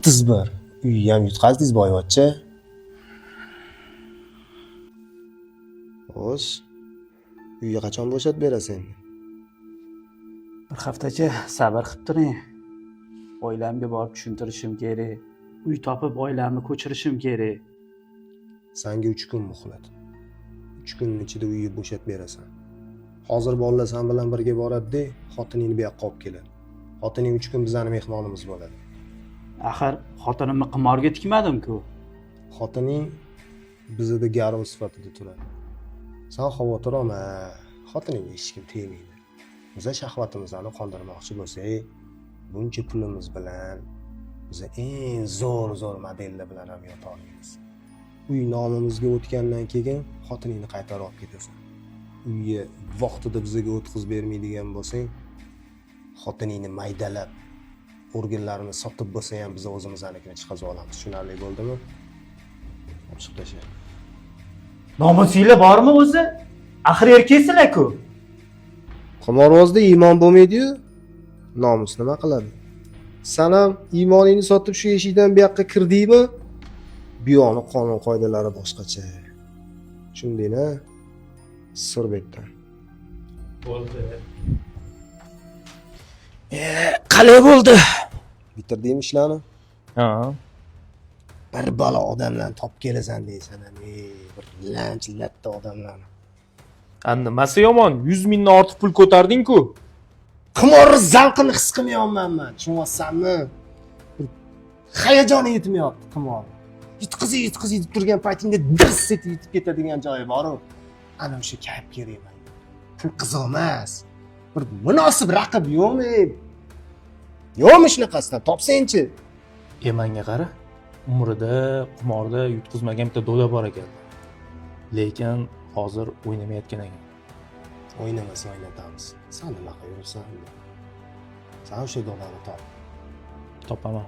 31. Uyni ham yutqazdingiz, boyvachcha. Xo'sh, uyni qachon bo'shatib berasan endi? Bir haftacha sabr qilib turing. Oilamga borib tushuntirishim kerak. Uy topib oilamni ko'chirishim kerak. Sanga 3 kun muhlat. 3 kunning ichida uyni bo'shatib berasan. Hozir bolalar san bilan birga boradi-da, xotiningni bu yoqqa olib keladi. Xotining 3 kun bizani mehmonimiz bo'ladi. Axir xotinimni qimorga tikmadim-ku. Xotining bizada garov sifatida turadi. San xavotir olma, xotiningga hech kim tegmaydi. Biza shahvatimizni qondirmoqchi bo'lsak, buncha pulimiz bilan biza eng zo'r modellar bilan ham yota olamiz. Uy nomimizga o'tgandan keyin xotiningni qaytarib olib ketasan. Uyga vaqtida bizga o'tkazib bermaydigan bo'lsang, xotiningni maydalab, organlarini sotib bo'lsa ham biz o'zimiznikini chiqazib olamiz. Tushunarli bo'ldimi? Olib chiqib tasha. Nomusinglar bormi o'zi? Axir erkaksizlar-ku. Qimorbozda iymon bo'lmaydi-yu, nomus nima qiladi? San ham iymoningni sotib shu eshikdan bu yoqqa kirdingmi? Bu yoqni qonun qoidalari boshqacha. Tushundingmi? Sir bu yerdan. Bo'ldi. Qalay bo'ldi? Bitirdingmi ishlarni? Ha. Bir balo odamlarni topib kelasan deysan, bir lanch latta odamlarni. Nimasi yomon? 100 mingdan ortiq pul ko'tarding-ku. Qimorni zavqini his qilmayapman man, tushunyapsanmi? Bir hayajoni yetmayapti qimor. Yutqizib yutqizib deb turgan paytingda dirs etib yutib ketadigan joyi bor-u. Ana o'sha kayf kerak menga. Pul qiziq emas. Bir munosib raqib yo'qmi? Yo'qmi shunaqasidan? Topsangchi. Menga qara. Umrida qimorda yutqizmagan bitta doda bor ekan. Lekin hozir o'ynamayotgan ekan. O'ynamasa o'ynatamiz. San nima qilib yuribsan? San o'sha dodani top. Topaman.